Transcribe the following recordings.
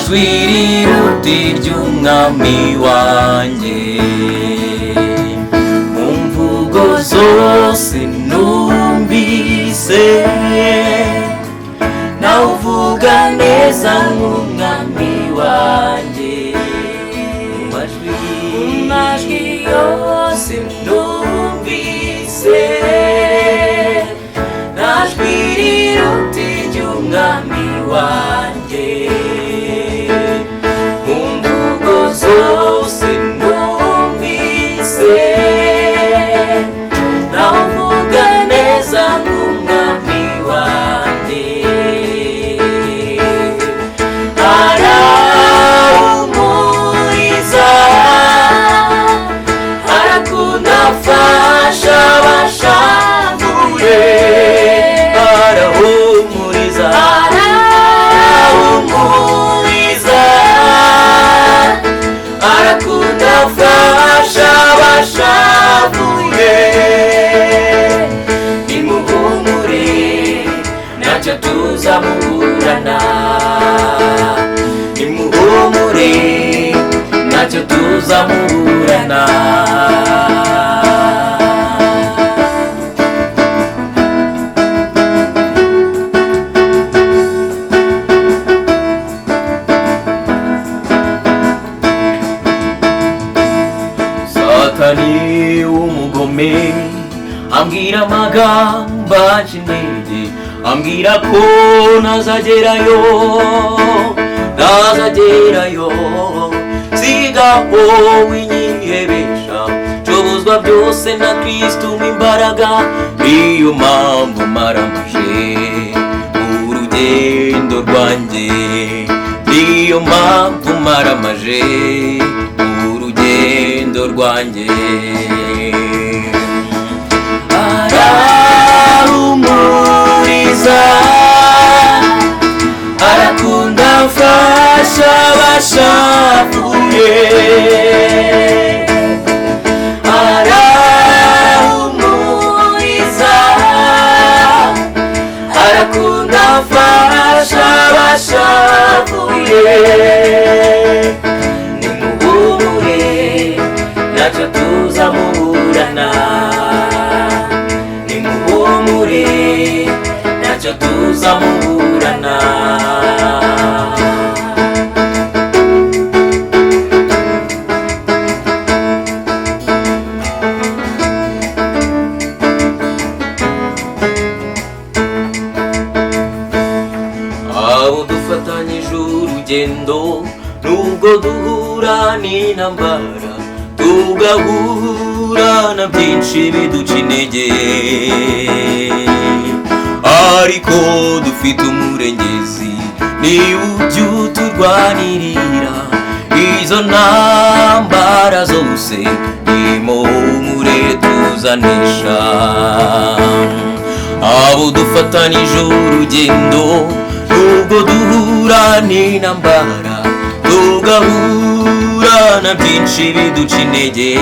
jwi riruta iry'umwami wanjye. Mu mvugo zose numvise, nawe uvuga neza nk'umwami wanjye. Mu majwi yose numvise, nta jwi riruta iry'umwami wanjye. Mu mvugo zose numvise, nawe uvuga neza nk'umwami wanjye. Arahumuriza, arakunda, afasha abashavuye. Arahumuriza, arahumuriza, arakunda, afasha abashavuye. Nimuhumure, ntacyo tuzamuburana. Nimuhumure, ntacyo tuzamuburana. Satani w'umugome ambwira amagambo aca intege, ambwira ko ntazagerayo, ntazagerayo. Sigaho winyihebesha, nshobozwa byose na Kristo umpa imbaraga. Niyo mpamvu maramuje mu rugendo rwanjye, niyo mpamvu maramaje mu rugendo rwanjye. Arahumuriza, arakunda, afasha abashavuye. Arahumuriza, arakunda, afasha abashavuye. Nimuhumure, ntacyo tuzamuburana. Nimuhumure, ntacyo tuzamuburana. Abo dufatanyije urugendo, nubwo duhura n'intambara, tugahura na byinshi biduca intege, ariko dufite umurengezi, niwe ujya uturwanirira izo ntambara zose. Nimuhumure, tuzanesha. Abo dufatanije urugendo, nubwo duhura n'intambara, tugahura na byinshi biduca intege,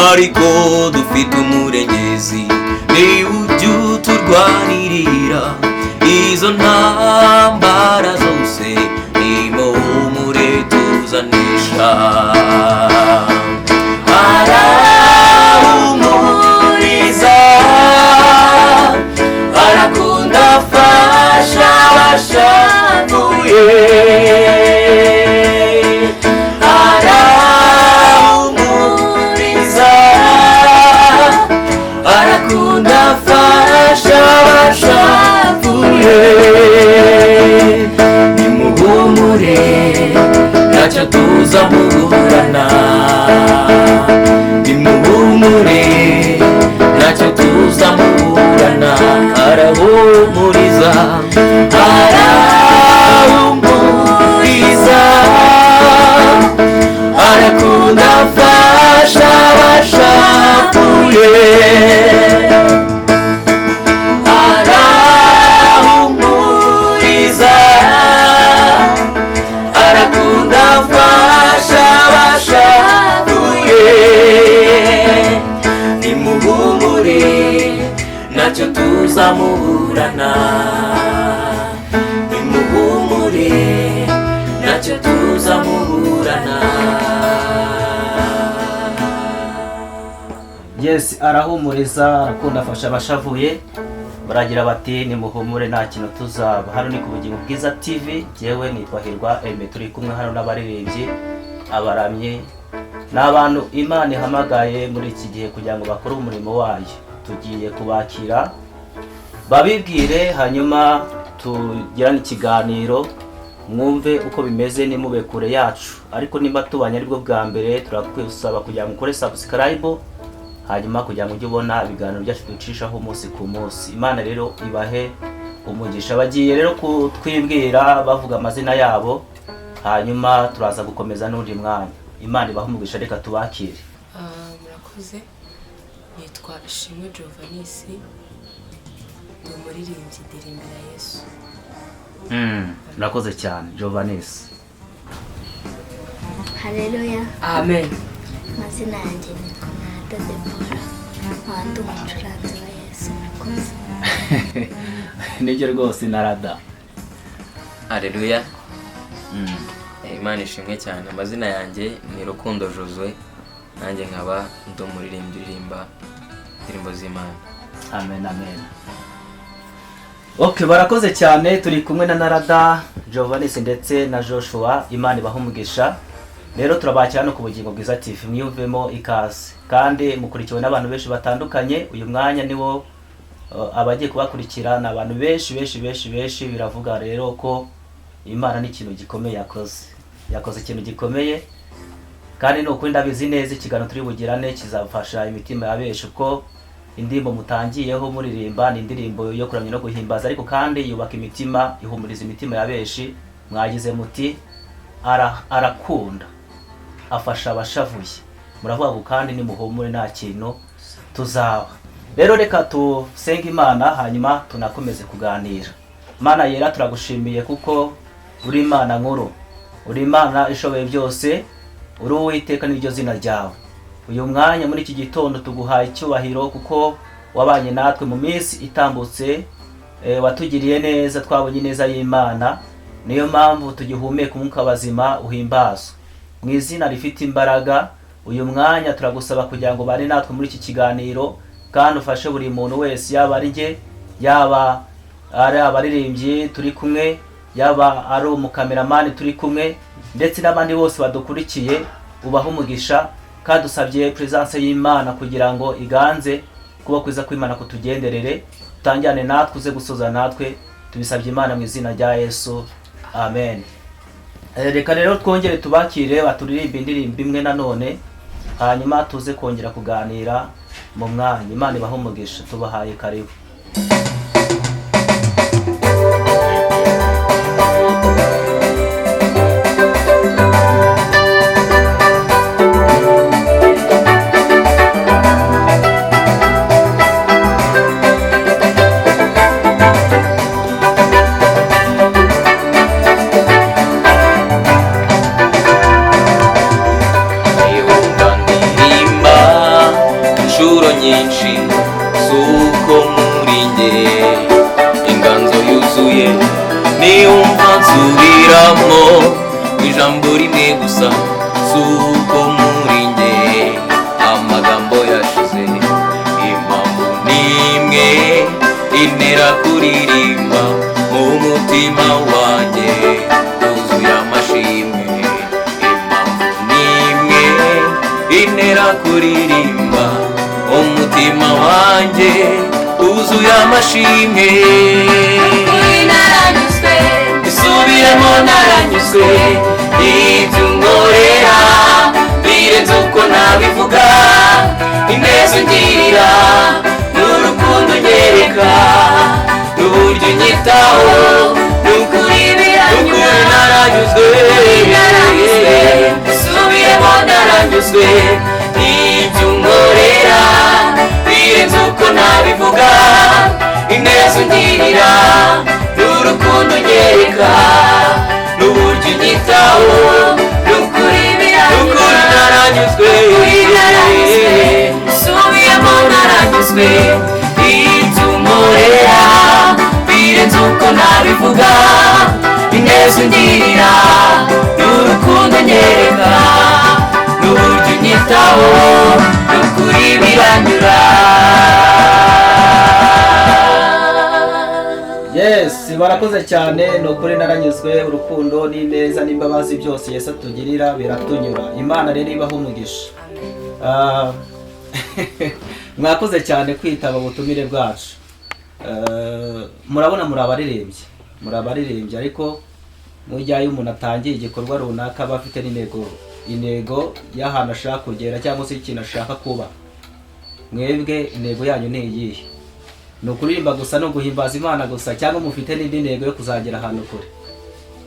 ariko dufite umurengezi, niwe ujya uturwanirira izo ntambara zose. Nimuhumure, tuzanesha. Arahumuriza, arakunda, afasha abashavuye. Arahumuriza, arakunda, afasha abashavuye. Nimuhumure, ntacyo tuzamuburana. Nimuhumure, ntacyo tuzamuburana. Arahumuriza, arahumuriza, arakunda, afasha abashavuye. Arahumuriza, arakunda, afasha abashavuye. Nimuhumure, ntacyo tuzamuburana. Nimuhumure. Yes, arahumuriza, arakunda, afasha abashavuye. Baragira bati nimuhumure nta kintu tuzaba. Hano ni ku Bugingo Bwiza TV, jyewe nitwa Hirwa Aime, turi kumwe hano n'abaririmbyi, abaramyi, ni abantu Imana ihamagaye muri iki gihe kugira ngo bakore umurimo wayo. Tugiye kubakira babibwire, hanyuma tugirane ikiganiro, mwumve uko bimeze, nimube kure yacu. Ariko nimba tubanye aribwo bwa mbere, turakusaba kugira ngo ukore subscribe, hanyuma kugira ngo ujye ubona ibiganiro byacu ducishaho umunsi ku munsi. Imana rero ibahe umugisha. Bagiye rero kutwibwira bavuga amazina yabo, hanyuma turaza gukomeza n'undi mwanya. Imana ibahe umugisha, reka tubakire. Murakoze, nitwa Ishimwe Jovanisi, ndi umuririmbyi, ndirimbira Yesu. Murakoze cyane Jovanisi. Haleluya. Amen. Amazina yanjye nitwa Narada Debora, nkaba ndi umucuranzi wa Yesu. Murakoze. Nibyo rwose Narada. Aleluya. Imana ishimwe cyane. Amazina yanjye ni Rukundo Josue, nanjye nkaba ndi umuririmbyi uririmba indirimbo z'Imana. Amen, amen. Okay, barakoze cyane. Turi kumwe na Narada, Jovanisi ndetse na Joshua. Imana ibahe umugisha. Rero turabakira hano ku Bugingo Bwiza TV, mwiyumvemo ikaze, kandi mukurikiwe n'abantu benshi batandukanye. Uyu mwanya niwo abagiye kubakurikira ni abantu benshi benshi benshi benshi. Biravuga rero ko Imana ni ikintu gikomeye yakoze, yakoze ikintu gikomeye, kandi ni ukuri ndabizi neza ikiganiro turi bugirane kizafasha imitima ya benshi, kuko indirimbo mutangiyeho muririmba ni indirimbo yo kuramya no guhimbaza, ariko kandi yubaka imitima, ihumuriza imitima ya benshi. Mwagize muti arakunda, afasha abashavuye. Muravuga ngo kandi nimuhumure nta kintu tuzaba. Rero reka tusenge Imana, hanyuma tunakomeze kuganira. Mana yera, turagushimiye kuko uri Imana nkuru, uri Imana ishoboye byose, uri Uwiteka n'iryo zina ryawe. Uyu mwanya muri iki gitondo tuguhaye icyubahiro kuko wabanye natwe mu minsi itambutse, watugiriye neza, twabonye neza y'Imana. Niyo mpamvu tugihumeka umwuka w'abazima uhimbazwe mu izina rifite imbaraga. Uyu mwanya turagusaba kugira ngo ubane natwe muri iki kiganiro, kandi ufashe buri muntu wese, yaba ari njye, yaba ari abaririmbyi turi kumwe, yaba ari umukameramani turi kumwe, ndetse n'abandi bose badukurikiye, ubahe umugisha. Kandi dusabye presence y'Imana kugira ngo iganze, kuba kwiza kw'Imana kutugenderere, utangirane natwe, uze gusoza natwe. Tubisabye Imana mu izina rya Yesu, amen. Reka rero twongere tubakire baturirimbe indirimbo imwe nanone, hanyuma tuze kongera kuganira mu mwanya. Imana ibahe umugisha, tubahaye karibu. Niwumva ndirimba inshuro nyinshi, z'uko muri njye inganzo yuzuye, niwumva nsubiramo ijambo rimwe gusa, z'uko muri njye amagambo yashize. Impamvu n'imwe intera kuririmba, mu mutima wanjye wuzuye amashimwe. Impamvu n'imwe intera kuririmba, umutima wanjye wuzuye amashimwe. Naranyuzwe, Isubiremo, naranyuzwe ibyo unkorera birenze uko nabivuga, ineza ungirira n'urukundo unyereka n'uburyo unyitaho, n'ukuri n'ukuri naranyuzwe. Naranyuzwe, Isubiremo, naranyuzwe ibyo unkorera birenze uko nabivuga, ineza ungirira n'urukundo unyereka n'uburyo unyitaho, n'ukuri n'ukuri naranyuzwe. Naranyuzwe, Subiyemo, naranyuzwe ibyo unkorera birenze uko nabivuga, ineza ungirira n'urukundo unyereka n'uburyo unyitaho, n'ukuri Biranyura. Yes, barakoze cyane. Ni ukuri naranyuzwe. Urukundo n'ineza n'imbabazi byose Yesu atugirira biratunyura. Imana rero ibaho umugisha. Mwakoze cyane kwitaba ubutumire bwacu. Murabona muri abaririmbyi, muri abaririmbyi, ariko mujya iyo umuntu atangiye igikorwa runaka aba afite n'intego, intego y'ahantu ashaka kugera cyangwa se ikintu ashaka kuba. Mwebwe intego yanyu ni iyihe? Ni ukuririmba gusa, no guhimbaza Imana gusa, cyangwa mufite n'indi ntego yo kuzagera ahantu kure?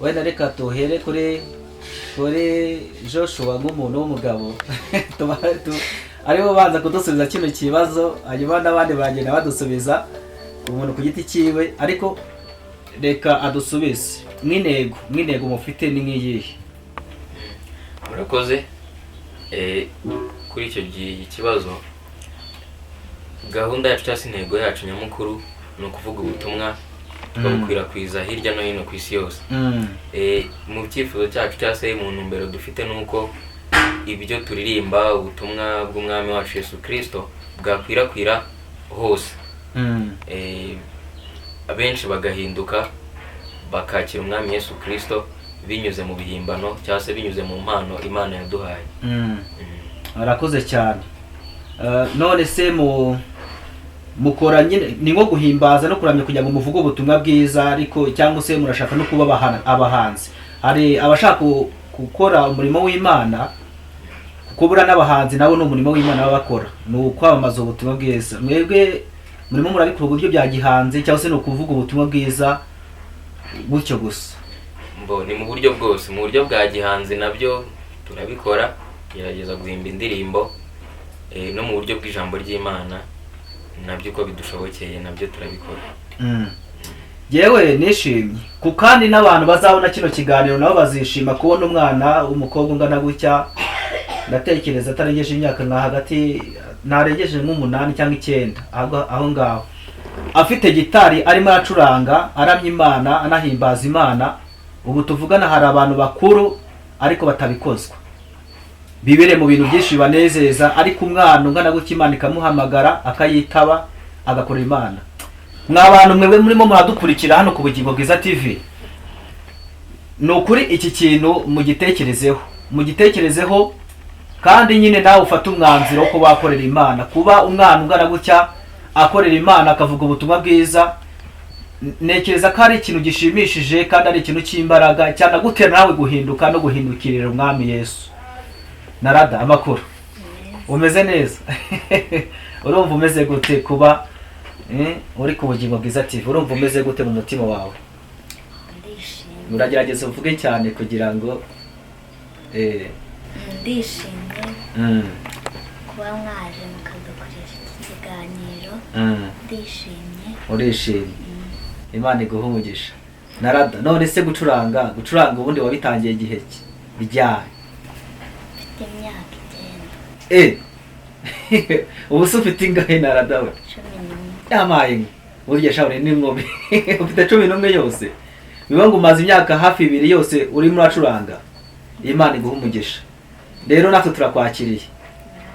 Wenda reka tuhere kuri Joshua nk'umuntu w'umugabo, aribo banza kudusubiza kino kibazo, hanyuma n'abandi bagenda badusubiza umuntu ku giti cyiwe, ariko reka adusubize nk'intego mufite ni nk'iyihe? Murakoze. Kuri icyo kibazo, gahunda yacu cyangwa se intego yacu nyamukuru ni ukuvuga ubutumwa, tukabukwirakwiza hirya no hino ku isi yose. Mu cyifuzo cyacu cyangwa se mu ntumbero dufite ni uko ibyo turirimba, ubutumwa bw'umwami wacu Yesu Kirisito, bwakwirakwira hose, abenshi bagahinduka bakakira umwami Yesu Kirisito binyuze mu bihimbano cyangwa se binyuze mu mpano Imana yaduhaye. Arakoze cyane. None se mu mukora nyine ni nko guhimbaza no kuramya kugira ngo muvuge ubutumwa bwiza, ariko cyangwa se murashaka no kuba abahanzi? Hari abashaka gukora umurimo w'Imana, kuko buriya n'abahanzi nabo ni umurimo w'Imana baba bakora, ni ukwamamaza ubutumwa bwiza. Mwebwe murimo murabikora uburyo bya gihanzi, cyangwa se ni ukuvuga ubutumwa bwiza gutyo gusa? Mbo ni mu buryo bwose, mu buryo bwa gihanzi nabyo turabikora, gerageza guhimba indirimbo, no mu buryo bw'ijambo ry'Imana nabyo uko bidushobokeye nabyo turabikora. Yewe nishimye ku kandi n'abantu bazabona kino kiganiro nabo bazishima kubona umwana w'umukobwa ungana gutya, ndatekereza atarengeje imyaka nka hagati, ntarengeje nk'umunani cyangwa 9 aho ngaho, afite gitari arimo aracuranga, aramya Imana, anahimbaza Imana. Ubu tuvugana hari abantu bakuru ariko batabikozwa, bibere mu bintu byinshi bibanezeza, ariko umwana ungana gutya Imana ikamuhamagara akayitaba agakora Imana. Mwa bantu mwebwe murimo muradukurikira hano ku Bugingo Bwiza TV, ni ukuri iki kintu mugitekerezeho, mugitekerezeho, kandi nyine nawe ufate umwanzuro wo kuba wakorera Imana. Kuba umwana ungana gutya akorera Imana akavuga ubutumwa bwiza, ntekereza ko ari ikintu gishimishije kandi ari ikintu cy'imbaraga cyanagutera nawe guhinduka no guhindukirira umwami Yesu. Narada, amakuru? Umeze neza? Urumva umeze gute kuba uri ku Bugingo Bwiza TV? Urumva umeze gute mu mutima wawe? Ndishimye. Uragerageza uvuge cyane kugira ngo Ndishimye kuba mwaje mukadukoresha iki kiganiro. Ndishimye. Urishimye. Imana iguhe umugisha. Narada, none se gucuranga ubundi wabitangiye igihe ki? Ryari? Mfite imyaka 9. Ubu se ufite ingahe Narada we? 11. Yamaye inka. Burya sha uri n'inkubi. Ufite 11 yose. Biba ngo umaze imyaka hafi 2 yose urimo uracuranga. Imana iguhe umugisha. Rero natwe turakwakiriye.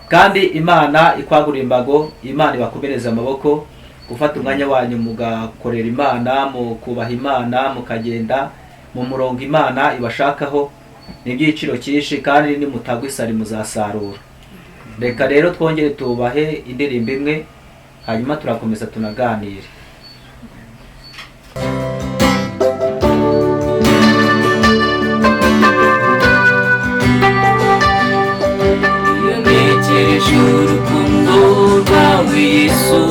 Kandi Imana ikwagurira imbago, Imana ibakomereza amaboko, gufata umwanya wanyu mugakorera Imana, mukubaha Imana, mukagenda mu murongo Imana ibashakaho, ni ibyiciro cyinshi kandi nimutagwa isari muzasarura. Reka rero twongere tubahe indirimbo imwe, hanyuma turakomeza tunaganire. Iyo ntekereje urukundo rwawe Yesu,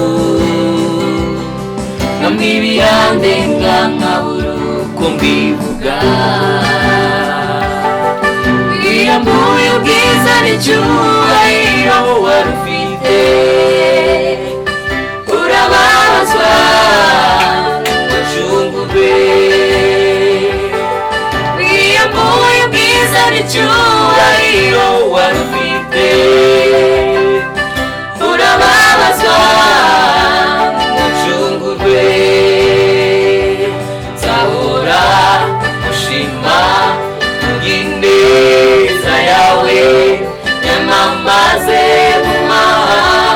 nkamwibirandenga nkabura uko mbivuga, wiyambuye ubwiza n'icyubahiro wari ufite, urababazwa wacungurwe. Wiyambuye ubwiza n'icyubahiro wari ufite, urababazwa wacungurwe. Nzahora ushima ineza yawe, nyamamaze mu mahanga.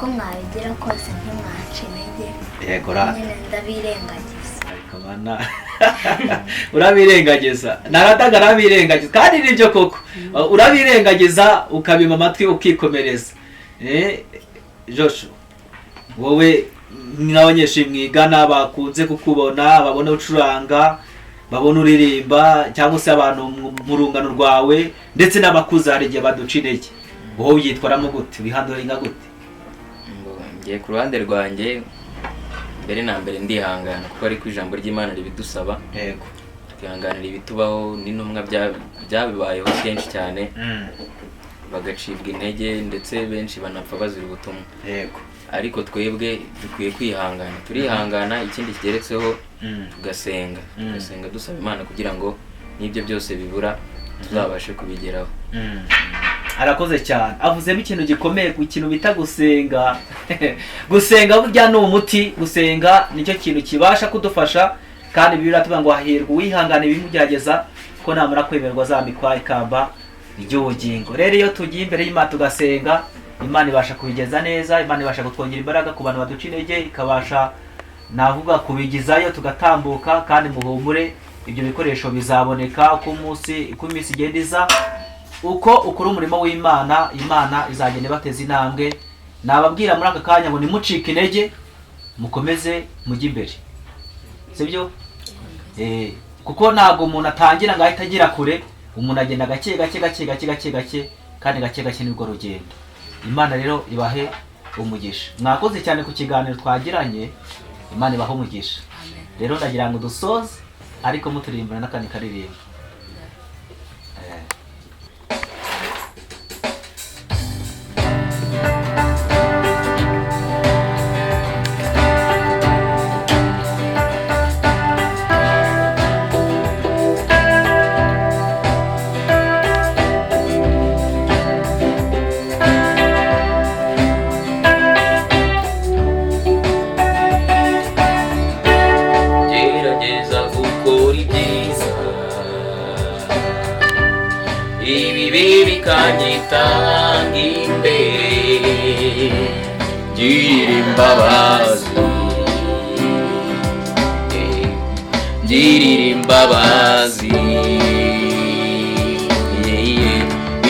Uko mwabigira kose ntimwaca intege. Yego rata. Nyine ndabirengagiza. Ariko bana urabirengagiza, Narada arabirengagiza, kandi nibyo koko urabirengagiza ukabima amatwi ukikomereza. Joshua, wowe n'abanyeshuri mwigana bakunze kukubona, babona ucuranga, babona uririmba, cyangwa se abantu mu rungano rwawe ndetse n'abakuze, hari igihe baduca intege, wowe ubyitwaramo gute, wihanduringa gute? Ngiye ku ruhande rwanjye, mbere na mbere ndihangana, kuko ariko ijambo ry'Imana ribidusaba. Yego. Twihanganira ibitubaho, n'intumwa byabibayeho kenshi cyane, bagacibwa intege, ndetse benshi banapfa bazira ubutumwa. Yego. Ariko twebwe dukwiye kwihangana, turihangana, ikindi kigeretseho tugasenga, tugasenga dusaba Imana kugira ngo n'ibyo byose bibura tuzabashe kubigeraho. Arakoze cyane, avuzemo ikintu gikomeye, ku kintu bita gusenga. Gusenga burya ni umuti, gusenga nicyo kintu kibasha kudufasha, kandi Bibiliya iratubwira ngo hahirwa uwihangana ibimugerageza, ko namara kwemerwa azambikwa ikamba ry'ubugingo. Rero iyo tugiye imbere y'Imana tugasenga, Imana ibasha kubigeza neza, Imana ibasha kutwongera imbaraga ku bantu baduca intege, ikabasha navuga kubigizayo tugatambuka. Kandi muhumure, ibyo bikoresho bizaboneka uko umunsi, uko iminsi igenda iza, uko ukora umurimo w'Imana, Imana izagenda ibateza intambwe. Nababwira muri aka kanya ngo nimucike intege, mukomeze mujye imbere, sibyo? Kuko ntabwo umuntu atangira ngo ahite agera kure, umuntu agenda gake gake gake gake gake gake, kandi gake gake nibwo rugendo. Imana rero ibahe umugisha. Mwakoze cyane ku kiganiro twagiranye, Imana ibahe umugisha. Rero ndagira ngo dusoze ariko muturirimbana n'akandi karirimbo. Gerageza gukora ibyiza, ibibi bikanyitanga imbere, girira imbabazi, girira imbabazi.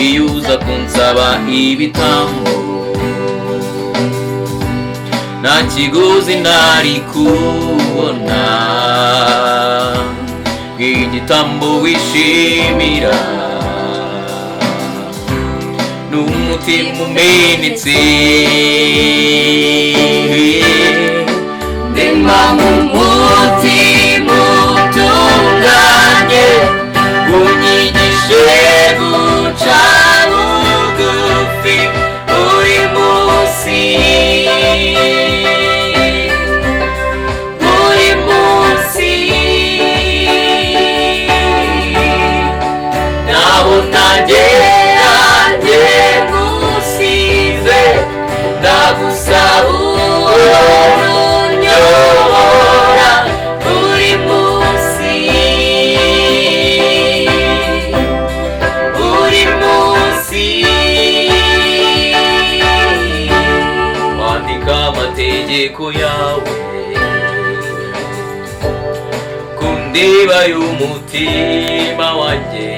Iyo uza kunsaba ibitambo, nta kiguzi nari kubona, igitambo wishimira n'umutima umenetse. Ndema mu mutima utunganye, unyigishe guca bugufi buri munsi, buri munsi. Nabona nanjye ngusize, ndagusaba unyobora buri munsi, buri munsi. Wandika amategeko yawe ku ndiba y'umutima wanjye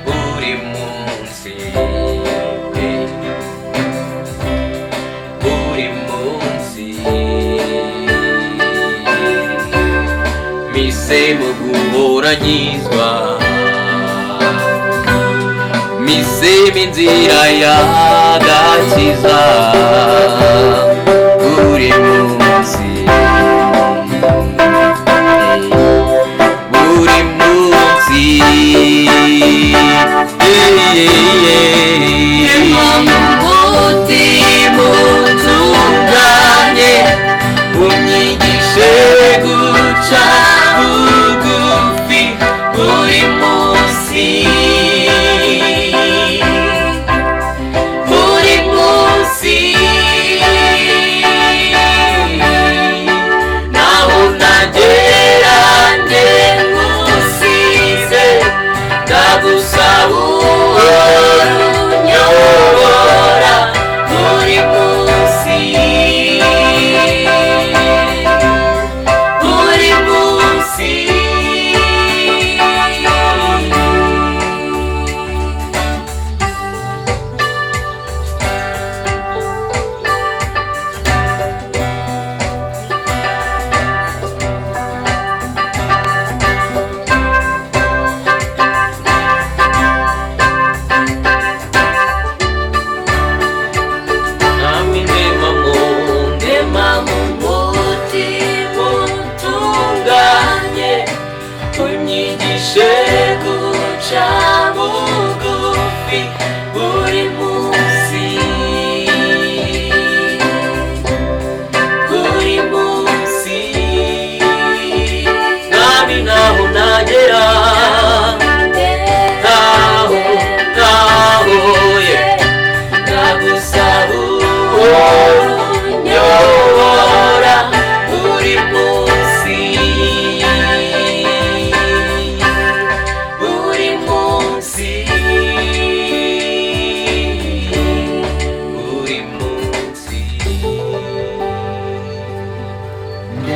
buri munsi, buri munsi. Mise mu guhora nkizwa, misemo inzira y'agakiza buri munsi, buri munsi. Umutima utunganye, unyigishe guca bugufi buri munsi, buri munsi.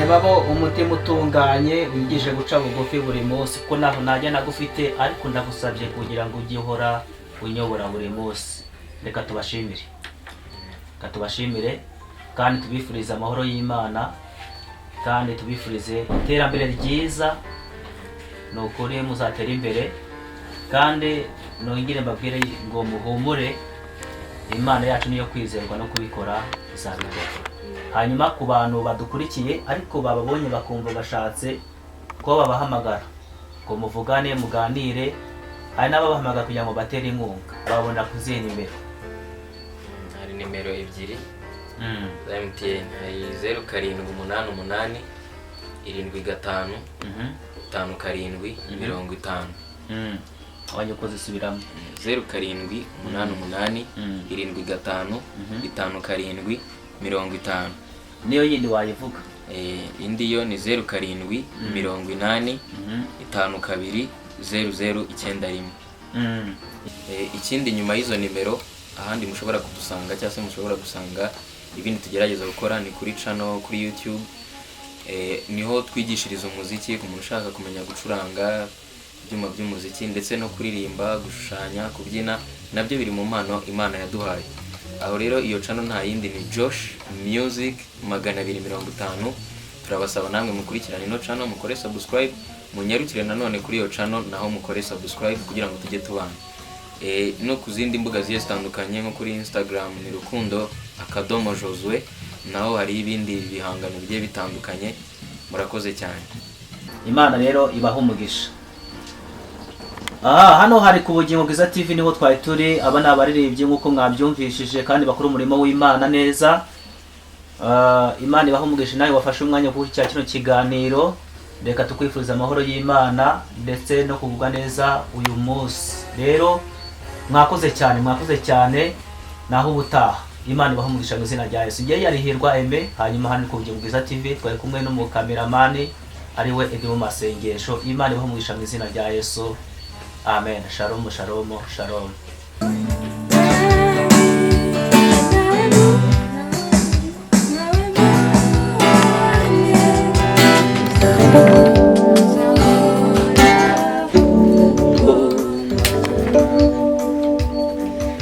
Ndemamo umutima utunganye, wigishe guca bugufi buri munsi, kuko naho najya nagufite, ariko ndagusabye kugira ngo ujye uhora unyobora buri munsi. Reka tubashimire, reka tubashimire kandi tubifurize amahoro y'Imana, kandi tubifurize iterambere ryiza. Ni ukuri muzatera imbere, kandi nongere mbabwire ngo muhumure, Imana yacu niyo kwizerwa no kubikora izabikora. Hanyuma ku bantu badukurikiye ariko bababonye bakumva bashatse ko babahamagara ngo muvugane, muganire, hari n'ababahamagara kugira ngo batere inkunga, babona ku zihe nimero? Hari nimero ebyiri za MTN. Hari 0788 75 57 50. Abanye uko zisubiramo. 0788 75 57 50. Niyo yindi wayivuga? Indi yo ni 07 80 52 00 91. Ikindi nyuma y'izo nimero, ahandi mushobora kudusanga cyangwa se mushobora gusanga ibindi tugerageza gukora ni kuri channel kuri YouTube. Niho twigishiriza umuziki ku muntu ushaka kumenya gucuranga ibyuma by'umuziki, ndetse no kuririmba, gushushanya, kubyina, nabyo biri mu mpano Imana yaduhaye. Aho rero iyo channel nta yindi ni Josh Music 250. Turabasaba namwe mukurikirane ino channel, mukore subscribe, munyarukire nanone kuri iyo channel naho mukore subscribe kugira ngo tujye tubana. No ku zindi mbuga zigiye zitandukanye nko kuri Instagram ni Rukundo akadomo Josue, naho hari ibindi bihangano bigiye bitandukanye. Murakoze cyane. Imana rero ibaha umugisha. Aha hano hari ku Bugingo Bwiza TV, niho twari turi. Aba ni abaririmbyi nk'uko mwabyumvishije, kandi bakora umurimo w'Imana neza. Imana ibaha umugisha. Nawe wafashe umwanya wo gukurikira kino kiganiro, reka tukwifuriza amahoro y'Imana ndetse no kugubwa neza uyu munsi. Rero mwakoze cyane, mwakoze cyane. Naho ubutaha, Imana ibaha umugisha mu izina rya Yesu. Ngewe yarihirwa Aime, hanyuma hano ku Bugingo Bwiza TV twari kumwe n'umukameramani ari we Edi mu masengesho. Imana ibaha umugisha mu izina rya Yesu. Amen. Shalom, shalom, shalom.